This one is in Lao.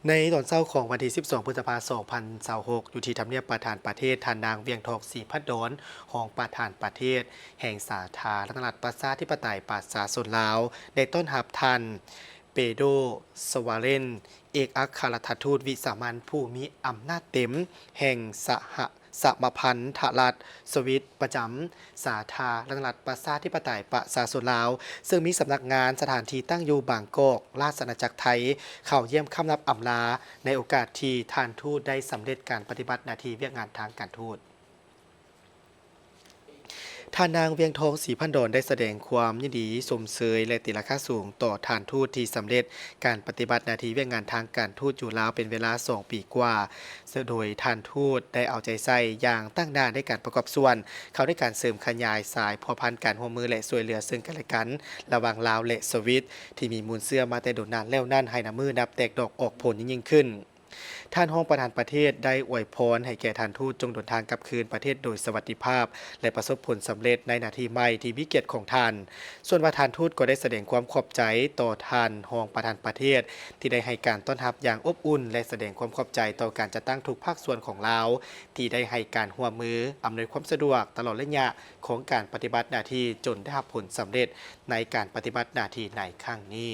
ໃນຕອນເຊົ້າຂອງວັນທີສິບສອງ ພຶດສະພາ ສອງພັນຊາວຫົກ ຢູ່ທີ່ທຳນຽບປະທານປະເທດ, ທ່ານນາງ ວຽງທອງ ສີພັນດອນ ຮອງປະທານປະເທດແຫ່ງສາທາລະນະລັດປະຊາທິປະໄຕປະຊາຊົນລາວ ໄດ້ຕ້ອນຮັບທ່ານ ເປໂດ ສະວາເລນ ເອກອັກຄະລັດຖະທູດວິສາມັນຜູ້ມີອຳນາດເຕັມແຫ່ງສະຫະ ສະມະພັນທະລັດສະວິດ ປະຈຳສາທາລະນະລັດປະຊາທິປະໄຕປະຊາຊົນລາວ, ເຊິ່ງມີສຳນັກງານສະຖານທີ່ຕັ້ງຢູ່ບາງກອກ, ລາຊະອານາຈັກໄທ, ເຂົ້າຢ້ຽມຄ້ຳນັບອຳລາ ໃນໂອກາດທີ່ທ່ານທູດໄດ້ສຳເລັດການປະຕິບັດໜ້າທີ່ວຽກງານທາງການທູດ. ທ່ານນາງ ວຽງທອງ ສີພັນດອນ ໄດ້ສະແດງຄວາມຍິນດີຊົມເຊີຍ ແລະ ຕີລາຄາສູງຕໍ່ທ່ານທູດທີ່ສຳເລັດການປະຕິບັດໜ້າທີ່ວຽກງານທາງການທູດຢູ່ລາວເປັນເວລາສອງປີກວ່າ, ໂດຍທ່ານທູດໄດ້ເອົາໃຈໃສ່ຢ່າງຕັ້ງໜ້າໃນການປະກອບສ່ວນເຂົ້າໃນການເສີມຂະຫຍາຍສາຍພົວພັນການຮ່ວມມື ແລະ ຊ່ວຍເຫຼືອເຊິ່ງກັນແລະກັນ ລະຫວ່າງລາວ ແລະ ສະວິດ ທີ່ມີມູນເຊື້ອມາແຕ່ດົນນານແລ້ວນັ້ນ ໃຫ້ນຳມືນັບແຕກດອກອອກຜົນຍິ່ງໆຂຶ້ນ. ທ່ານຮອງປະທານປະເທດໄດ້ອວຍພອນໃຫ້ແກ່ທ່ານທູດຈົ່ງເດີນທາງກັບຄືນປະເທດໂດຍສະຫວັດດີພາບ ແລະ ປະສົບຜົນສຳເລັດໃນໜ້າທີ່ໃໝ່ທີ່ມີກຽດຂອງທ່ານ. ສ່ວນວ່າທ່ານທູດກໍໄດ້ສະແດງຄວາມຂອບໃຈຕໍ່ທ່ານຮອງປະທານປະເທດທີ່ໄດ້ໃຫ້ການຕ້ອນຮັບຢ່າງອົບອຸ່ນ ແລະ ສະແດງຄວາມຂອບໃຈຕໍ່ການຈັດຕັ້ງທຸກພາກສ່ວນຂອງລາວ ທີ່ໄດ້ໃຫ້ການຮ່ວມມືອຳນວຍຄວາມສະດວກຕະຫຼອດໄລຍະຂອງການປະຕິບັດໜ້າທີ່ ຈົນໄດ້ຮັບຜົນສຳເລັດໃນການປະຕິບັດໜ້າທີ່ໃນຄັ້ງນີ້.